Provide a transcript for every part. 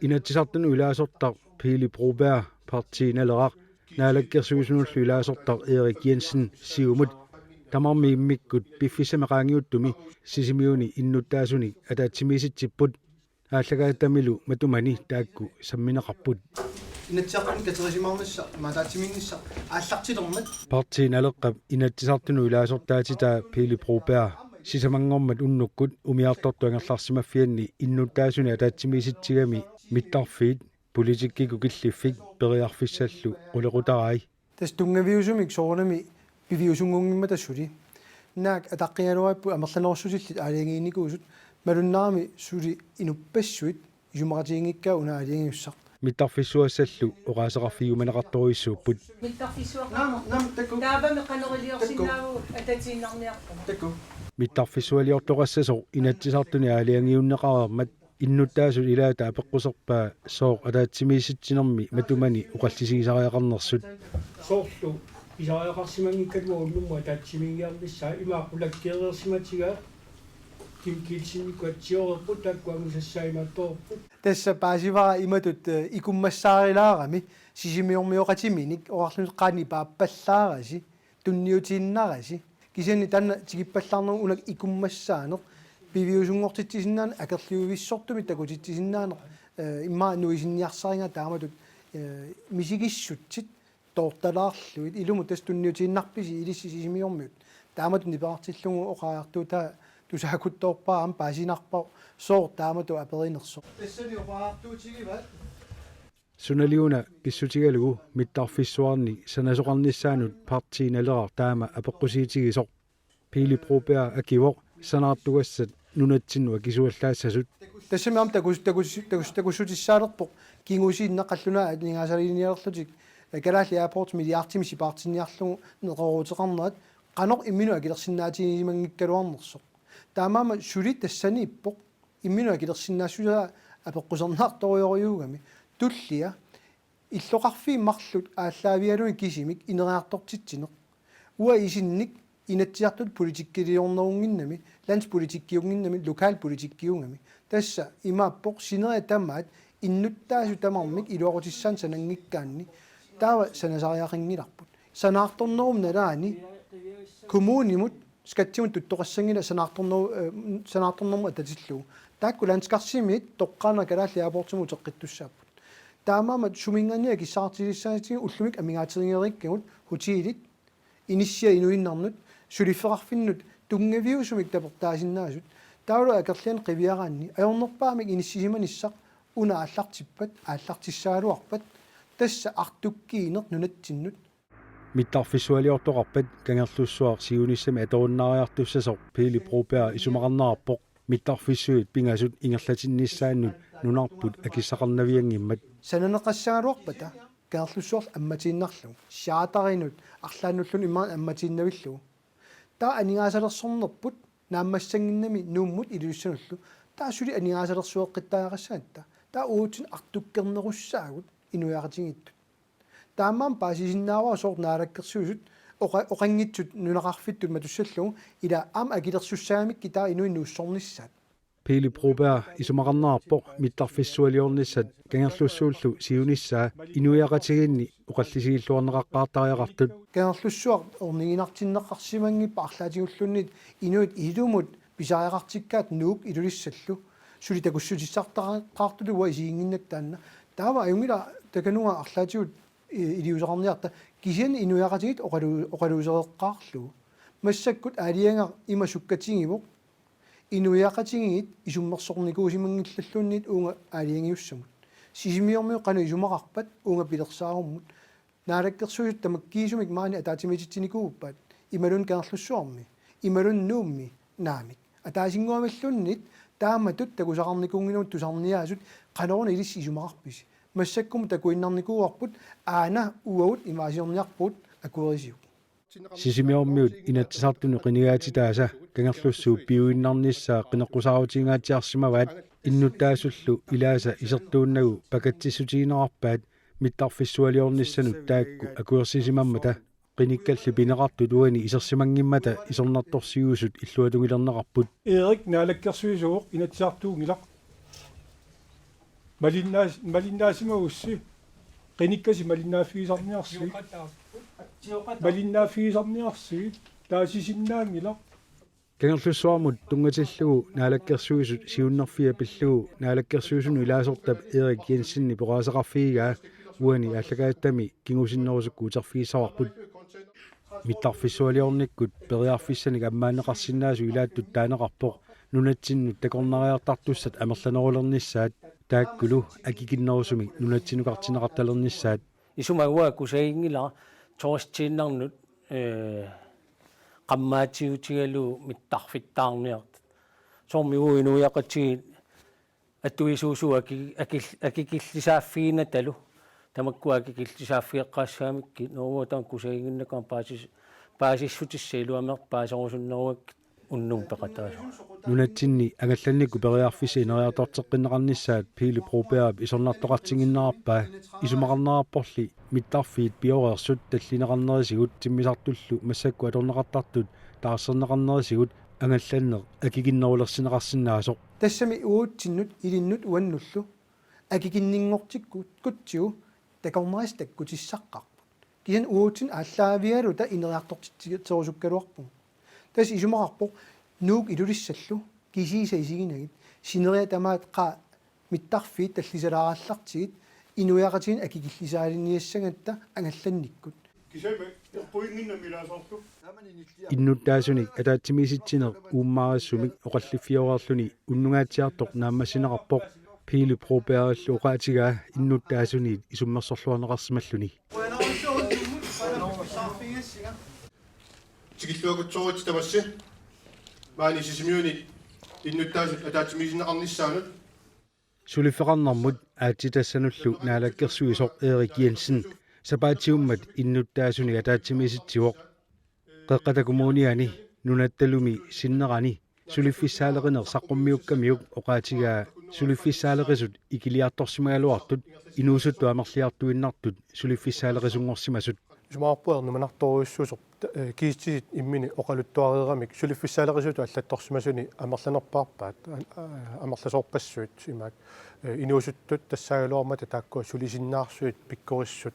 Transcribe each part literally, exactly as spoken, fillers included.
Inatsisartunut ilaasortaq Pele Broberg, Partii Naleraq, Naalakkersuisunullu ilaasortaq Erik Jensen, Siumut, tamarmik immikkut piffissami qaangiuttumi Sisimiuni innuttaasunik ataatsimiisitsipput. Aallakaatitamilu matumani taakku sammineqarput. Inatsisartunut katerisimaarnissaq, ima ataatsimiinnissaq aallartilermat. Partii Naleqqap Inatsisartunut ilaasortaatitaa Pele Broberg sisamanngormat unnukkut umiartortut angerlarsimaffianni innuttaasunik ataatsimiisitsigami mittarfiit politikkikkut killiffik periarfissallu qulequtarai. Tassa tunngaviusumik soorunami piviusunngunngimmata suli. Naak ataqqigaluarput amerlanerussutillit aalajangiinnikuusut, malunnarami suli inuppassuit isumaqatiginngikkaat una aalajangiussaq. Mittarfissuassallu oqaaseqarfigiumaneqartorujussuupput. Mittarfissuaqarama. Naam, naam, taku. Taavami qanoq iliorsinnaavugut atatiinnarniarpunga. Taku. Mittarfissualiortoqassasoq Inatsisartuni aalajangiunneqareermat innuttaasut ilaata apeqquserpaa sooq ataatsimiisitsinermi matumani oqallisigisariaqarnersut. Soorlu pisariaqarsimanngikkaluarlugu unnummat ataatsimiigiarnissaa ima qulakkeereersimatigaat Kim Kielsenimik atsiorerput taakku angusassaa imaattoorput. Tassa paasivara imatut, eh, ikummassaarilaarami sisimiormioqatiminik oqarluni qanoq ipaappallaarasi, tunniutiinnarasi. Kisianni taanna tikippallaarnerup una ikummassaaneq piviusunngortitsisinnaaneq akerliuvissortumik takutitsisinnaaneq, eh, immaqa nuisinniarsarigaat taamatut, eh, misigissutsit toortalaarlugit ilumut tassa tunniutiinnarpisi ilissi sisimiormiut. Taamatut nipeqartillugu oqariartuutaa tusaakuttoorpara aamma paasinarpoq sooq taamatut aperinersoq. Tassani oqariartuutigivaat. Sunaliuna pissutigalugu mittarfissuarnik sanasoqarnissaanut Partii Naleraq taama apeqqusiitigisoq. Pele Broberg akivoq sanaartugassat nunatsinnut akisuallaassasut. Tassami aamma takus-, takus-, takus-, takussutissaalerpoq kingusinnerup qallunaat aningaasaliinialerlutik, eh, Kalaallit Airports milliardimik sipaartinniarlugu neqerooruteqarnerat qanoq imminut akilersinnaatigisimanngikkalaarnersoq. Taamaammat suli tassaniippoq imminut akilersinnaassusaa apeqqusernartorujorujuugami. Tullia illoqarfiit marluk aallaavigalugit kisimik ineriartortitsineq. Uanga isinnik Inatsisartut politikkiliornerunnginnami, landspolitikkiunnginnami, lokalpolitikkiugami. Tassa imaappoq sineriak tamaat innuttaasut tamarmik iluaqutissaannut sananngikkaanni taava sanasariaqanngilarput. Sanaartornerup nalaani kommunimut skattimut tuttoqassanngilaq sanaartorneru-, eh, sanaartornermut atatillugu. Taakku landskarsimit toqqaannaq Kalaallit Airportsimut uteqqittussaapput. Taamaammat suminngaanniit akissaqartigisassaatigut ullumikkut amigaatigeriikkagut hotelit, inissiat inuinnarnut, suliffeqarfinnut tunngaviusumik tapertaasinnaasut, taavalu akerlianik qiviaraanni ajornerpaamik inissisimanissaq una aallartippat, aallartissagaluarpat, tassa artukkiineq nunatsinnut. Mittarfissualiortoqarpat Kangerlussuaq siunissami atorunnaariartussasoq Pele Broberg isumaqarnerarpoq mittarfissuit pingasut ingerlatinnissaannut nunarput akissaqarnavianngimmat. Sananeqassagaluarpata Kangerlussuarlu ammatiinnarlugu, charterinut arlaannulluunniit immaqa ammatiinnavillugu. Taava aningaasalersornerput naammassannginnami Nuummut Ilulissanullu. Taava suli aningaasalersueqqittariaqassagatta. Taava uatsinnut artukkernerussaagut inuiaqatigiittut. Taamaammat paasisinnaavara sooq Naalakkersuisut oqa-, oqanngitsut nunaqarfittut matussallugu ila aamma akilersussagamikkit taava inuit nuussornissaat. Pele Broberg isumaqarnerarpoq mittarfissualiornissat Kangerlussuullu siunissaa inuiaqatigiinni oqallisigilluarneqaqqaartariaqartut. Kangerlussuaq orniginartinneqarsimanngippat arlaatigulluunniit inuit ilumut pisariaqartikkaat Nuuk Ilulissallu. Suli takussutissartaqaartutut uanga isiginnginnakku taanna. Taava ajunngilaq takanunga arlaatigut i-, iliuuseqarniarta kisianni inuiaqatigiit oqalu-, oqaluusereqqaarlugu. Massakkut aalajangaq ima sukkatigivoq. Inuiaqatigiit isummersornikuusimanngillalluunniit uunga aalajangiussamut. Sisimiormiut qanoq isumaqarpat uunga pilersaarummut. Naalakkersuisut tamakkiisumik maani ataatsimiititsinikuupput. Imaluunniit Kangerlussuarmi. Imaluunniit Nuummi. Naamik. Ataasinnguamilluunniit taamatut takusaqarnikuunngilagut tusarniaasut qanoruna ilissi isumaqarpisi. Massakkumut takuinnarnikuuarput aana uagut imaasiorniarpugut akuerisiuk. Sisimiormiut Inatsisartunut qinigaatitaasa Kangerlussuup piuinnarnissaa qineqqusaarutiginngitsiarsimavaat innuttaasullu ilaasa isertuunnagu pakatsissutigineqarpaat mittarfissualiornissanut taakku akuersisimammata. Qinikkalli pineqartut uani isersimanngimmata isornartorsiuisut illuatungilerneqarput. Erik Naalakkersuisuuvoq Inatsisartuunngilaq. Malinnaas-, malinnaasimagussi, qinikkasi malinnaaffigisarniarsigit, malinnaaffigisarniarsigit, taasisinnaanngilaq. Kangerlussuarmut tunngatillugu Naalakkersuisut siunnerfia pillugu Naalakkersuisunut ilaasortap Erik Jensenip oqaaseqarfigigaa uani aallakaatitami kingusinnerusukkut uterfigissavarput. Mittarfissualiornikkut periarfissanik ammaanneqarsinnaasut ilaattut taaneqarpoq nunatsinnut takornariartartussat amerlanerulernissaat, taakkulu akikinnerusumik nunatsinnukartinneqartalernissaat. Isumagua kusaginngilara turistiinnarnut, ee, qammaatiutigalugu mittarfittaarniartut. Soormi uagut inuiaqatigiit atuisuusut aki-, akil-, akikillisaaffiginatalu. Tamakkua akikillisaaffigeqqaassagamikku, nuuvugut taanna kusaginnginnakku paasis-, paasissutissat iluamik paaserusunnerugakkit unnuk peqataasoq. Nunatsinni angallannikkut periarfissat ineriartorteqqinneqarnissaat Pele Brobergip isornartoqartinnginnerarpaa. Isumaqarnerarporli mittarfiit pioreersut tallineqarnerisigut timmisartullu massakkut atorneqartartut taarserneqarnerisigut angallanneq akikinnerulersinneqarsinnaasoq. Tassami uatsinnut ilinnut uannullu akikinninngortikkutsigu takornarissat takkutissaqarput. Kisianni uatsinnut aallaavigaluta ineriartortitserusukkaluarpugut. Tassa isumaqarpoq Nuuk Ilulissallu kisiisa isiginagit sineriak tamaat qaa mittarfiit tallisalaarallartigit inuiaqatigiinni akikillisaaliniassagatta angallannikkut. Innuttaasunik ataatsimiisitsineq uummaarissumik oqalliffioreerluni unnungaatsiartoq naammassineqarpoq. Pele Brobergillu oqaatigaa innuttaasuniit isummersorluarneqarsimalluni. Tikilluakutsooritsi tamassi maani Sisimiuni innuttaasut ataatsimiisinneqarnissaannut. Suliffeqarnermut aatsitassanullu naalakkersuisoq Erik Jensen sapaatiummat innuttaasunik ataatsimiisitsivoq. Qeqqata Kommuniani, nunattalumi sinnerani suliffissaaleqineq saqqummiukkamiuk oqaatigaa suliffissaaleqisut ikiliartorsimagaluartut inuusuttut amerliartuinnartut suliffissaaleqisunngorsimasut. Isumaqarpunga ernumanartorujussuusoq, ee, kiisalu imminnut oqaluttuareeramik suliffissaaleqisutut allattorsimasuni amerlanerpaarpaat, a-, a-, amerlasoorpassuit imaak, ee, inuusuttut tassaagaluarmata taakkua sulisinnaarsuit pikkorissut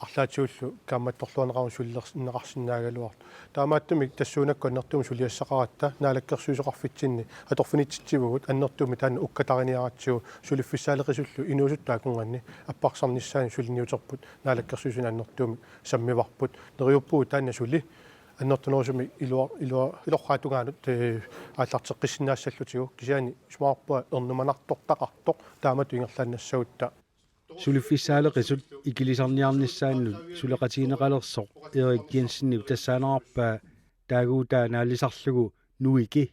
arlaatigullu kaammattorluarneqarluni sulilersinneqarsinnaagaluartut. Taamaattumik tassuunakkut annertuumik suliassaqaratta naalakkersuisoqarfitsinni atorfinitsitsivugut annertuumik taanna ukkatariniaratsigu suliffissaaleqisullu inuusuttut akornanni apparsarnissaannik suliniuterput naalakkersuisuni annertuumik sammivarput. Neriuppugut taanna suli annertunerusumik ilua-, ilua-, ilorraap tungaanut, ee, aallarteqqissinnaassallutigu, kisianni isumaqarpunga ernumanartortaqartoq taamatut ingerlaannassagutta. Suliffissaaleqisut ikilisarniarnissaannut suleqatigineqalersoq Erik Jensenip tassaanerarpaa taaguutaa naalisarlugu Nuiki.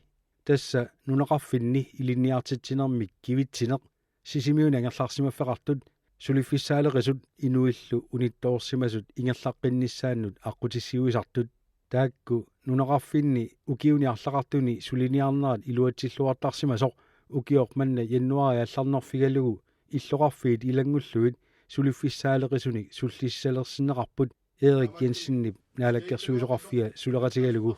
Tassa nunaqarfinni ilinniartitsinermik kivitsineq Sisimiuni angerlarsimaffeqartut suliffissaaleqisut inuillu unittoorsimasut ingerlaqqinnissaannut aqqutissiuisartut. Taakku nunaqarfinni ukiuni arlaqartuni suliniarnerat iluatsilluartarsimasoq ukioq manna januaari aallarnerfigalugu illoqarfiit ilanngullugit suliffissaaleqisunik sullissisalersinneqarput Erik Jensenip naalakkersuisoqarfia suleqatigalugu.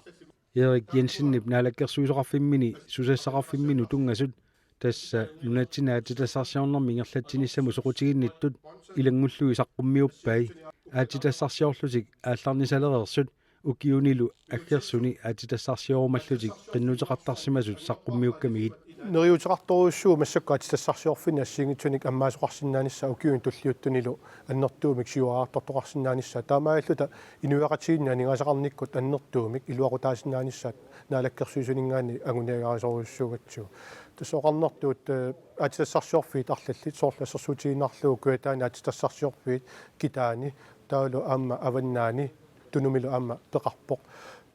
Erik Jensenip naalakkersuisoqarfimmini susassaqarfimminut tunngasut, tassa nunatsinni aatsitassarsiornermi ingerlatsinissamut soqutiginnittut, ilanngullugit saqqummiuppai. Aatsitassarsiorlutik aallarnisalereersut ukiunilu aggersuni aatsitassarsiorumallutik qinnuteqartarsimasut saqqummiukkamigit. Neriuuteqartorujussuuvoq massakkut aatsitassarsiorfinni assigiinngitsunik ammaasoqarsinnaanissaa ukiuni tulliuttunilu annertuumik siuariartortoqarsinnaanissaa. Taamaalilluta inuiaqatigiinni aningaasaqarnikkut annertuumik iluaqutaasinnaanissaat naalakkersuisuninngaanniit anguniagarisorujussuugatsigu. Tassa oqarnertut, ee, aatsitassarsiorfiit arlallit soorlu assersuutigiinnarlugu Kujataani aatsitassarsiorfiit Kitaani taavalu aamma Avannaani Tunumilu aamma peqarpoq.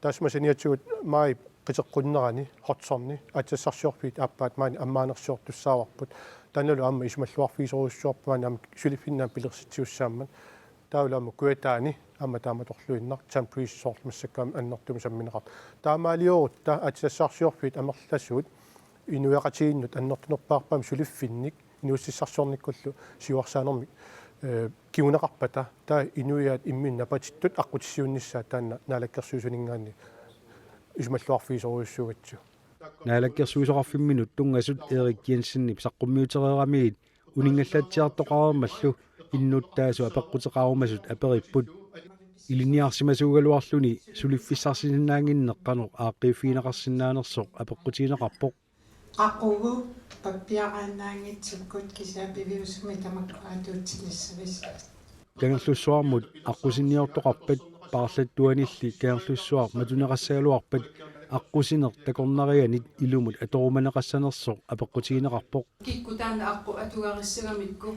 Taassuma saniatigut maajip qiteqqunnerani Hudsoni aatsitassarsiorfiit aappaat maani ammaanersiortussaavarput. Taannalu aamma isumalluarfigisorujussuarput maani aamma suliffinni aamma pilersitsisussaammat. Taavalu aamma Kujataani aamma taamatorluinnaq Tanbreeze soorlu massakkut aamma annertuumik sammineqartoq. Taamaaliorutta aatsitassarsiorfiit amerlasuut inuiaqatigiinnut annertunerpaarpaamik suliffinnik inuussutissarsiornikkullu siuarsaanermik, ee, kinguneqarpata, taava inuiaat imminnut napatittut aqqutissiuunnissaat taanna naalakkersuisuninngaanniit isumalluarfigisorujussuugatsigu. Naalakkersuisoqarfimminut tunngasut Erik Jensenip saqqummiutereeramigit uninngallatsiartoqareermallu innuttaasut apeqquteqarumasut aperipput. Ilinniarsimasuugaluarluni suliffissarsisinnaannginneq qanoq aaqqiiffigineqarsinnaanersoq apeqqutigineqarpoq. Qaqugu pappiaraannaanngitsukkut kisianni piviusumik tamakku atuutsilissavissat. Kangerlussuarmut aqqusinniortoqarpat paarlattuanilli Kangerlussuaq matuneqassagaluarpat aqqusineq takornarianit ilumut atorumaneqassanersoq apeqqutigineqarpoq. Kikkut taanna aqqut atugarissagamikku,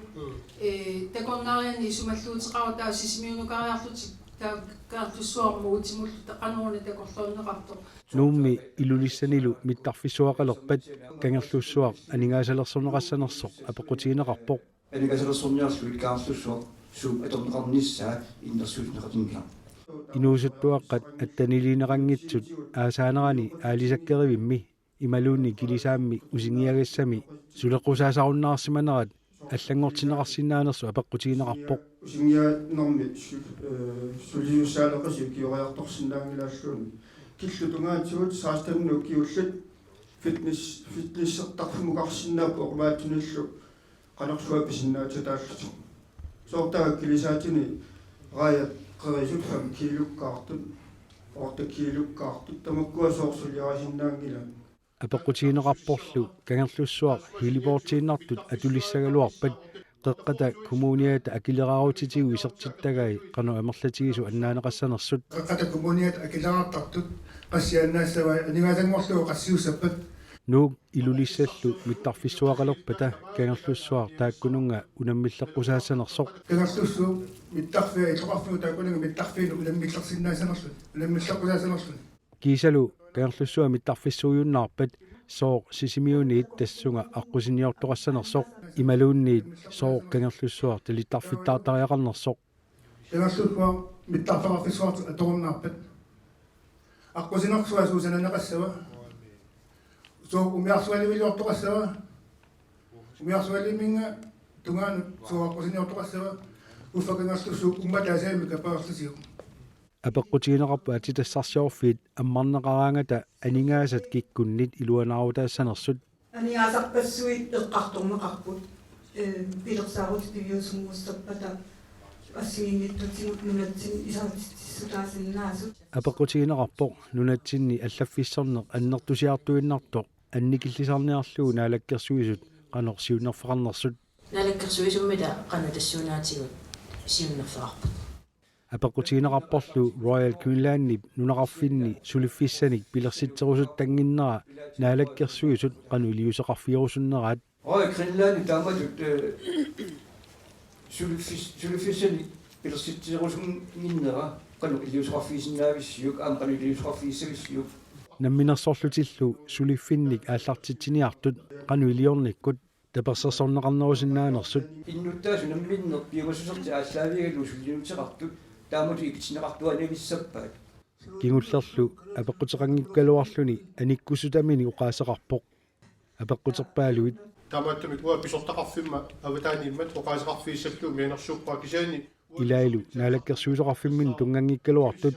ee, takornarianni isumalluuteqarutta Sisimiunukariarlutik taava Kangerlussuarmut utimullu qanoruna takorloorneqartoq. Nuummi Ilulissanilu mittarfissuaqalerpat Kangerlussuaq aningaasalersorneqassanersoq apeqqutigineqarpoq. Aningaasalersorniarlugu Kangerlussuaq suut atorneqarnissaa innersuussuteqartinngilaq. Inuusuttuaqqat attaniliineqanngitsut aasaanerani aalisakkerivimmi imaluunniit kilisaammi usingiagassami suleqqusaasarunnaarsimanerat allanngortinneqarsinnaanersoq apeqqutigineqarpoq. Usingianermi su-, ee, sulisussaaleqisut ukioriartorsinnaanngilaarluunniit. Killittut tungaatigut seksten ukiullit fitness-, fitnessertarfimukarsinnaapput oqimaatsunillu qanorsuaq pisinnaatsataallutik. Soorlu taava kilisaatini raajat qerisut fem kiilukkaartut, otte kiilukkaartut, tamakkua soorlu suliarisinnaanngilaat. Apeqqutigineqarporlu Kangerlussuaq heliportiinnartut atulissagaluarpat Qeqqata Kommuniata akileraarutitigut isertittagai qanoq amerlatigisut annaaneqassanersut. Qeqqata Kommuniata akileraartartut qassiaannaassavai aningaasanngorlugu qassiussappat. Nuuk Ilulissallu mittarfissuaqalerpata Kangerlussuaq taakkununnga unammilleqqusaassanersoq. Kangerlussuup mittarfia illoqarfiup taakkununnga mittarfianut unammillersinnaassanerluni, unammilleqqusaassanerluni. Kiisalu Kangerlussuaq mittarfissuujunnaarpat sooq Sisimiuniit tassunga aqqusinniortoqassanersoq imaluunniit sooq Kangerlussuaq talittarfittaartariaqarnersoq. Kangerlussuaq mittarfeqarfissuartut atorunnaarpat. Aqqusinersuaq suut sananeqassava? Sooq umiarsualiviliortoqassava? Umiarsualivimminnga tungaanut sooq aqqusinniortoqassava? Uffa Kangerlussuup ummatut aasaammik apeqqutigiuk. Apeqqutigineqarpoq aatsitassarsiorfiit ammarneqaraangata aningaasat kikkunnit iluanaarutaassanersut. Aningaasarpassuit eqqartorneqarput, ee, pilersaarutit piviusunnguussappata assigiinngitsutigut nunatsinni isertitsissutaasinnaasut. Apeqqutigineqarpoq nunatsinni allaffissorneq annertusiartuinnartoq annikillisarniarlugu Naalakkersuisut qanoq siunnerfeqarnersut. Naalakkersuisummi taava qanoq tassuunaatigut siunnerfeqarput. Apeqqutigineqarporlu Royal Greenlandip nunaqarfinni suliffissanik pilersitserusutannginnera Naalakkersuisut qanoq iliuuseqarfigerusunneraat. Royal Greenlandip taamatut, eh, suliffis-, suliffissanik pilersitserusunnginnera qanoq iliuuseqarfigisinnaavisiuk, aamma qanoq iliuuseqarfigissagissiuk? Namminersorlutillu suliffinnik aallartitsiniartut qanoq iliornikkut tapersersorneqarnerusinnaanersut. Innuttaasut namminneq piumassusertik aallaavigalugit suliniuteqartut taamatut ikitsineqartuaannavissappaat. Kingullerlu apeqquteqanngikkaluarluni anikkusutaminik oqaaseqarpoq. Apeqquterpaaluit. Taamaattumik uanga pisortaqarfimma avataaniimmat oqaaseqarfigissallugu mianersuuppara kisianni ilailu Naalakkersuisoqarfimminni tunnganngikkaluartut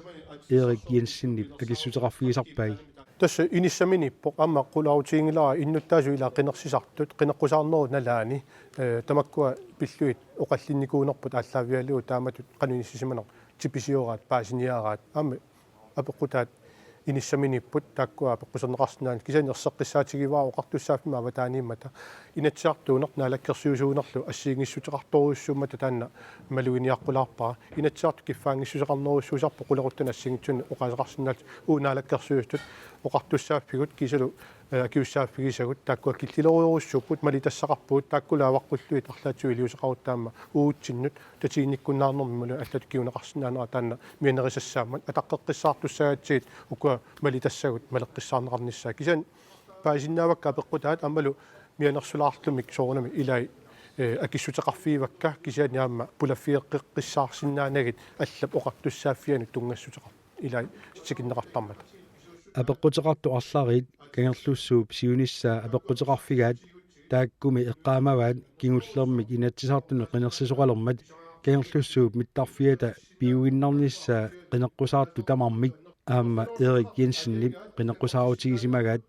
Erik Jensenip akissuteqarfigisarpai. Tassa inissaminiippoq aamma qularutigingilaa innuttaasut ilaa qinersisartut, qineqqusaarnerup nalaani, eh, tamakkua pillugit oqallinnikuunerput aallaavigalugu taamatut qanoq inissisimaneq tipisioraat, paasiniaraat, aamma apeqqutaat inissaminiipput taakkua apeqquserneqarsinnaanngillat kisianni erseqqissaatigivara oqartussaaffimmi avataaniimmata Inatsisartuuneq naalakkersuisuunerlu assigiinngissuteqartorujussuummata taanna maluginiaqqulaarpara. Inatsisartut kiffaanngissuseqarnerujussuusarput qulequttanut assigiinngitsunik oqaaseqarsinnaallutik uagut naalakkersuisutut oqartussaaffigut kiisalu, eh, akisussaaffigisagut taakkua killilerujorujussuupput, malitassaqarpugut taakkulu avaqqullugit arlaatigut iliuuseqarutta aamma uatsinnut tatiginnikkunnaarnermut imaluunniit allatut kinguneqarsinnaanera taanna mianerisassaammat ataqqeqqissaartussaagatsigu ukua malitassagut maleqqissaarneqarnissaat. Kisianni paasisinnaavakka apeqqutaat aammalu mianersulaartumik soorunami ilai, eh, akissuteqarfigivakka kisianni aamma pulaffigeqqissaarsinnaanagit allap oqartussaaffianut tunngassuteqarpoq ilai tikinneqartarmata. Apeqquteqartut arlariit Kangerlussuup siunissaa apeqquteqarfigaat taakkumi eqqaamavaat kingullermik Inatsisartunut qinersisoqalermat Kangerlussuup mittarfiata piuinnarnissaa qineqqusaartut tamarmik aamma Erik Jensenip qineqqusaarutigisimagaat.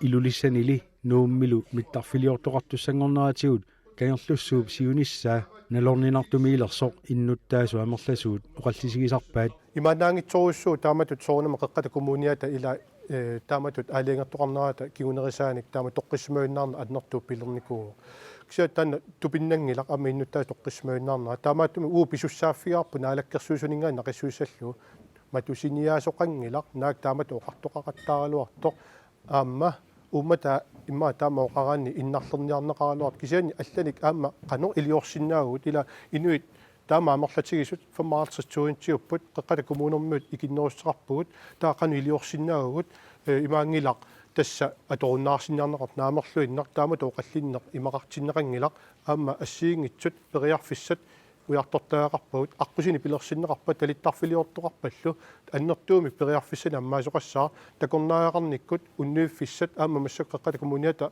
Ilulissanili Nuummilu mittarfiliortoqartussanngorneratigut Kangerlussuup siunissaa nalorninartumiilersoq innuttaasut amerlasuut oqallisigisarpaat. Imaannaanngitsorujussuuvoq taamatut soorunami Qeqqata Kommuniata ila, eh, taamatut aalajangertoqarnerata kingunerisaanik taama toqqissimajunnaarneq annertuumik pilernikuuvoq. Kisianni taanna tupinnanngilaq aamma innuttaasut toqqissimajunnaarnerat. Taamaattumik uagut pisussaaffigaarput Naalakkersuisuninngaanniit naqissuissallugu. Matusiniaasoqanngilaq naak taamatut oqartoqaqattaaraluartoq. Aamma uummata immaqa taama oqaraanni innarlerniarneqaraluartoq, kisianni allanik aamma qanoq iliorsinnaavugut, ila inuit taama amerlatigisut femoghalvtreds tusindiupput, Qeqqata Kommuniarmiut ikinnerussuteqarpugut, taava qanoq iliorsinnaavugut, eh, imaanngilaq tassa atorunnaarsinniarneqartoq naamerluinnaq, taamatut oqallinneq imaqartinneqanngilaq, aamma assigiinngitsut periarfissat ujartortariaqarpagut, aqqusineq pilersinneqarpat talittarfiliortoqarpallu, annertuumik periarfissanik ammaasoqassaaq, takornariaqarnikkut unnuiffissat aamma massakkut Qeqqata Kommuniata,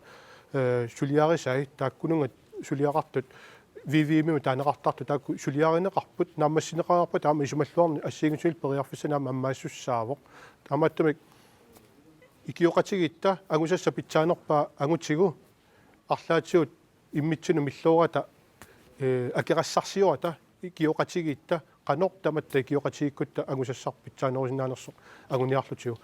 eh, suliarisai taakkununnga suliaqartut, V V M-imut taaneqartartut taakku suliarineqarput, naammassineqareerpat aamma isumalluarneq assigiinngitsunillu periarfissanik aamma ammaassussaavoq. Taamaattumik ikioqatigiitta angusassat pitsaanerpaat angutigu arlaatigut immitsinnut milloorata, eh, akeqassarsiorata ikioqatigiitta qanoq tamatta ikioqatigiikkutta angusassarput pitsaanerusinnaanersoq anguniarlutigu.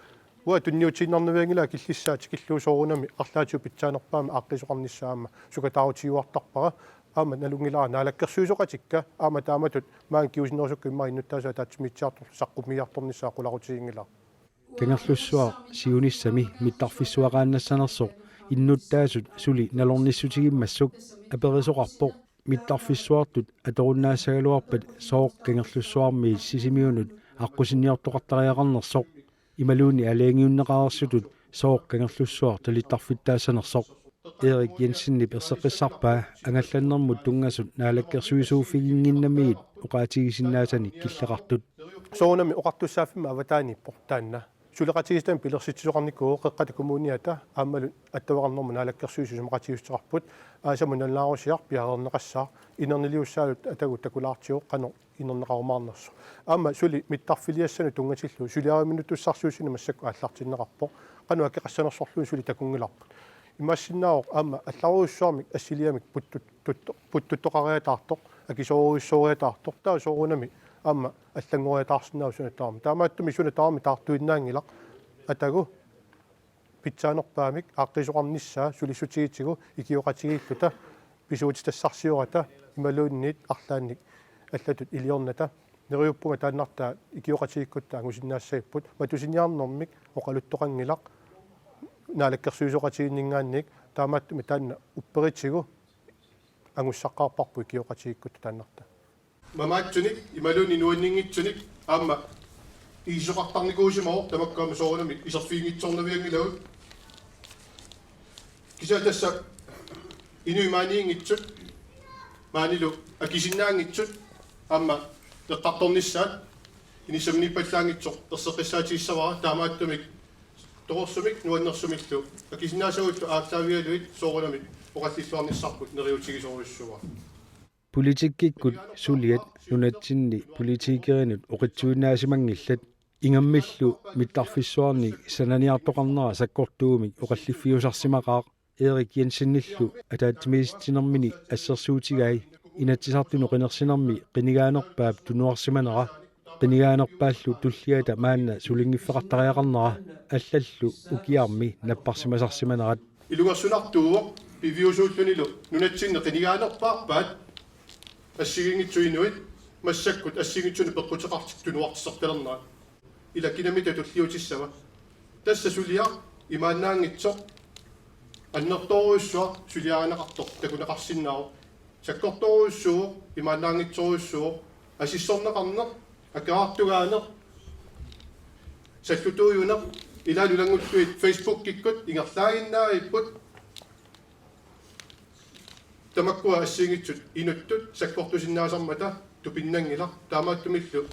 Uanga tunniutiinnarnavianngilanga killissaa tikillugu soorunami arlaatigut pitsaanerpaamik aaqqiisoqarnissaa aamma sukataarutigiuartarpara. Aamma nalunngilara naalakkersuisooqatikka aamma taamatut maani kingusinnerusukkut immaqa innuttaasut ataatsimiitittartut saqqummiiartornissaat qularutiginngilara. Kangerlussuaq siunissami mittarfissuaqaannassanersoq innuttaasut suli nalornissutigimmassuk aperisoqarpoq mittarfissuartut atorunnaassagaluarpat sooq Kangerlussuarmiit Sisimiunut aqqusinniortoqartariaqarnersoq imaluunniit aalajangiunneqareersutut sooq Kangerlussuaq talittarfittaassanersoq. Erik Jensenip erseqqissarpaa angallannermut tunngasut naalakkersuisuuffiginnginnamiit oqaatigisinnaasanik killeqartut. Soorunami oqartussaaffimmik avataaniippoq taanna. Suleqatigiissitanik pilersitsisoqarnikuuvoq Qeqqata Kommuniata aammalu attaveqarnermut naalakkersuisut isumaqatigiissuteqarput, aasamut nalunaarusiaq piareerneqassaaq, inerniliussaalu atagu takulaartigu qanoq inerneqarumaarnersoq. Aamma suli mittarfiliassanut tunngatillugu suliariminuttussarsiussineq massakkut aallartinneqarpoq. Qanoq akeqassanersorluunniit suli takunngilarput. Imaassinnaavoq aamma allarujussuarmik assiliamik puttut-, tutto-, puttuttoqariataartoq, akisoorujussuoriataartoq, taava soorunami aamma allanngoriataarsinnaavoq suna tamarmi. Taamaattumik suna tamarmi taartuinnaanngilaq atagu pitsaanerpaamik aaqqiisoqarnissaa sulissutigitsigu ikioqatigiilluta pisuutitassarsiorata imaluunniit arlaannik allatut iliornata. Neriuppunga taannartaa ikioqatigiikkutta angusinnaassagipput, matusiniarnermik oqaluttoqanngilaq naalakkersuisooqatigiinninngaanniit, taamaattumik taanna upperitsigu angussaqqaarparput ikioqatigiikkutta taannartaa. Mamaatsunik imaluunniit nuanninngitsunik aamma iisoqartarnikuusimavoq, tamakku aamma soorunami iserfiginngitsoornavianngilagut. Kisianni tassa inuit maaniinngitsut, maanilu akisinnaanngitsut aamma eqqartornissaat inissaminiippallaanngitsoq erseqqissaatigissavara, taamaattumik torersumik nuannersumillu akisinnaasagullu aallaavigalugit soorunami oqallilluarnissarput neriuutigisorujussuuara. Politikkikkut suliat nunatsinni politikerinut oqitsuinnaasimanngillat, ingammillu mittarfissuarnik sananiartoqarnera sakkortuumik oqalliffiusarsimaqaaq. Erik Jensenillu ataatsimiititsinermini assersuutigai Inatsisartunut qinersinermi qinigaanerpaap tunuarsimanera, qinigaanerpaallu tulliata maanna sulinngiffeqartariaqarnera allallu ukiarmi napparsimasarsimanerat. Ilungersunartuuvoq piviusuullunilu nunatsinni qinigaanerpaarpaat assigiinngitsut inuit massakkut assigiinngitsunik peqquteqartut tunuartitertalernerat. Ila kinamita tulliutissava? Tassa suliaq imaannaanngitsoq annertoorujussuaq suliarineqartoq takuneqarsinnaavoq. Sakkortoorujussuuvoq, imaannaanngitsorujussuuvoq, asissorneqarneq, akeraartugaaneq, sallutuujuneq, ilaalu ilanngullugu Facebookikkut ingerlaaginnaagipput. Tamakkua assigiinngitsut inuttut sakkortusinnaasarmata tupinnanngilaq, taamaattumillu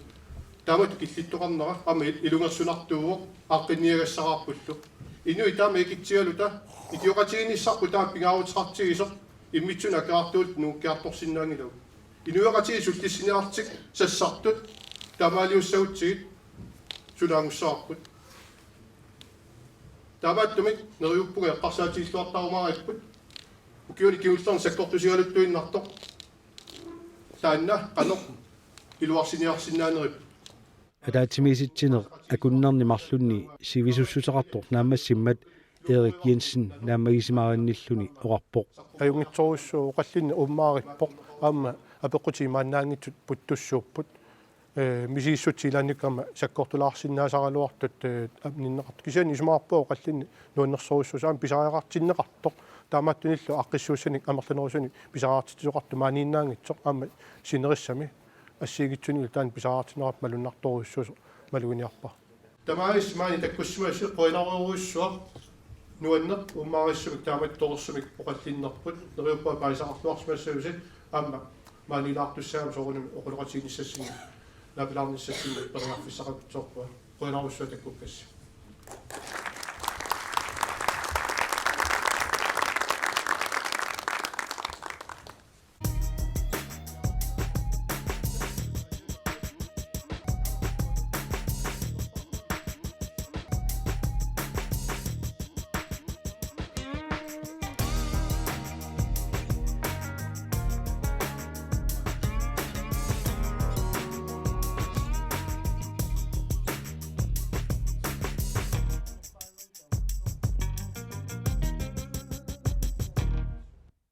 taamatut killittoqarnera aamma il-, ilungersunartuuvoq aaqqinniagassaraarpullu. Inuit taama ikitsigaluta ikioqatigiinnissarput taama pingaaruteqartigisoq immitsinnut akeraartugullu nungukkiartorsinnaanngilagut. Inuiaqatigiit sullissiniarlutik sassartut taamaaliussagutsigit sunaagussavarput. Taamaattumik neriuppunga eqqarsaatigilluartarumaaripput. Ukiuni kingullerni sakkortusigaluttuinnartoq taanna qanoq iluarsiniarsinnaanerippat? Ataatsimiisitsineq akunnerni marlunni sivisussuseqartoq naammassimmat Erik Jensen naammagisimarinnilluni oqarpoq. Ajunngitsorujussuuvoq, oqallinneq uummaarippoq, aamma apeqqutit imaannaanngitsut puttussuupput. Ee, misissutsilaannik aamma sakkortulaarsinnaasaraluartut, ee, amninneqartut. Kisianni isumaqarpunga oqallinneq nuannersorujussuusoq, aamma pisariaqartinneqartoq. Taamaattunillu aaqqissuussanik amerlanerusunik pisariaqartitsisoqartoq maaniinnaanngitsoq, aamma sinerissami assigiinngitsunik taanna pisariaqartinneqartoq malunnartorujussuusoq maluginiarpara. Tamaasa maani takkussimasut qujanarujussuaq, nuanneq uummaarissumik taamatut torersumik oqallinnerput, neriuppunga paasisaqarluarsimassagussi aamma maaniilaartussaagami soorunami oqaloqatigiinnissassinni naapilaarnissassinni periarfissaqaruttorpunga. Qujanarujussuaq takkukkassi.